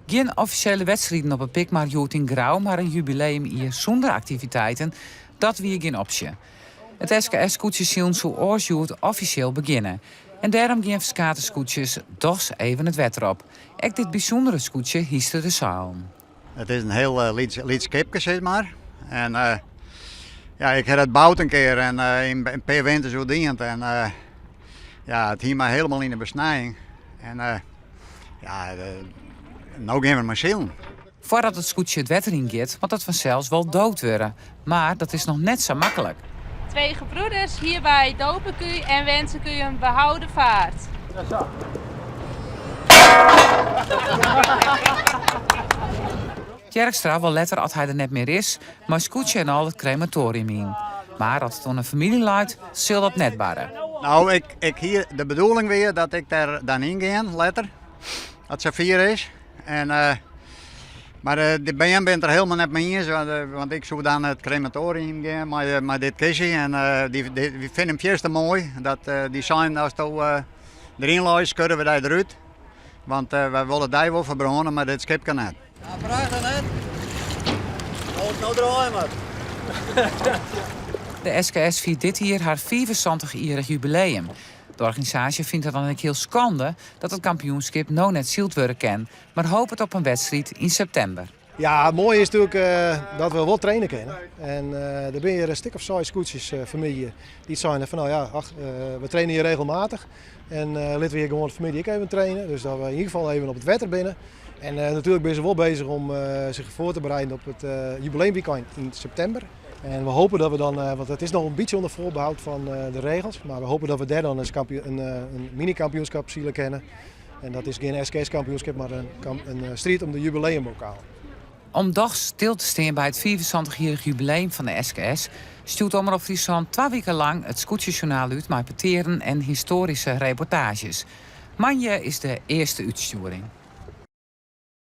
Gjin offisjele wedstriden op 'e Pikmar hjoed yn Grou, mar in jubileumjier sûnder aktiviteiten, dat wie gjin opsje. It SKS skûtsjesilen soe oars hjoed offisjeel begjinne. En dêrom gean ferskate skûtsjes dochs even it wetter op. Ek dit bysûndere skûtsje hyste de seilen. It is in hiel lyts skipke sis mar. En ja, ik ha dat boud in kear en yn in pear winters oerdiend. En ja, it hie my hielendal yn de besnijing. En ja, no gean we mei silen. Foardat it skûtsje it wetter yn giet, moat it fansels wol doopt wurde. Mar dat is noch net sa maklik. Twee gebroeders, hierbij doop ik u en wens ik u een behouden vaart. Tjerkstra wol letter, as hy der net mear is, mei skûtsje en al it krematoarium yn. Mar as it oan de famylje leit, sil dat net barre. No, ik, ik hie, de bedoeling wie dat ik der dan yn gean letter, as it safier is. En, eh, mar eh, de bern binne it der hielendal net mei iens, want, eh, want ik soe dan it krematorium gean mei, mei dit kistje. En dy, dy, dy fine him fierste moai. Dat, dy seinen asto deryn leist, skurre we dy derút. Want wy wolle dy wol ferbrâne, mar dit skipke net. Ja, prachtich net. No, no draaie mar. De SKS fiert dit jier har 75-jierrich jubileum. De organisaasje fynt it dan ek hiel skande dat it kampioenskip no net syld wurde kin, mar hopet op in wedstriid yn septimber. Ja, it moaie is natuerlik dat we wol traine kinne. En der binne hjir in stik of seis skûtsjes fanmiddei dy't seine fan no ja, ach, we traine hjir regelmatich en litte we hjir gewoan fanmiddei ek even traine. Dus dat we yn ieder gefal even op it wetter binne. En natuerlik binne se wol bezich om sich foar te bereiden op it jubileumwykein yn septimber. En we hopen dat we dan, want it is noch in bytsje ûnder foarbehoud fan de regels, mar we hopen dat we dêr dan in, in mini-kampioenskip sile kinne. En dat is gjin SKS-kampioenskip, mar in striid om de jubileumbokaal. Om dochs stil te stean by it 75-jierrich jubileum fan de SKS, stjoert Omrop Fryslân twa wiken lang it Skûtsjesjoernaal út mei petearen en histoaryske reportaazjes. Moandei is de earste útstjoering.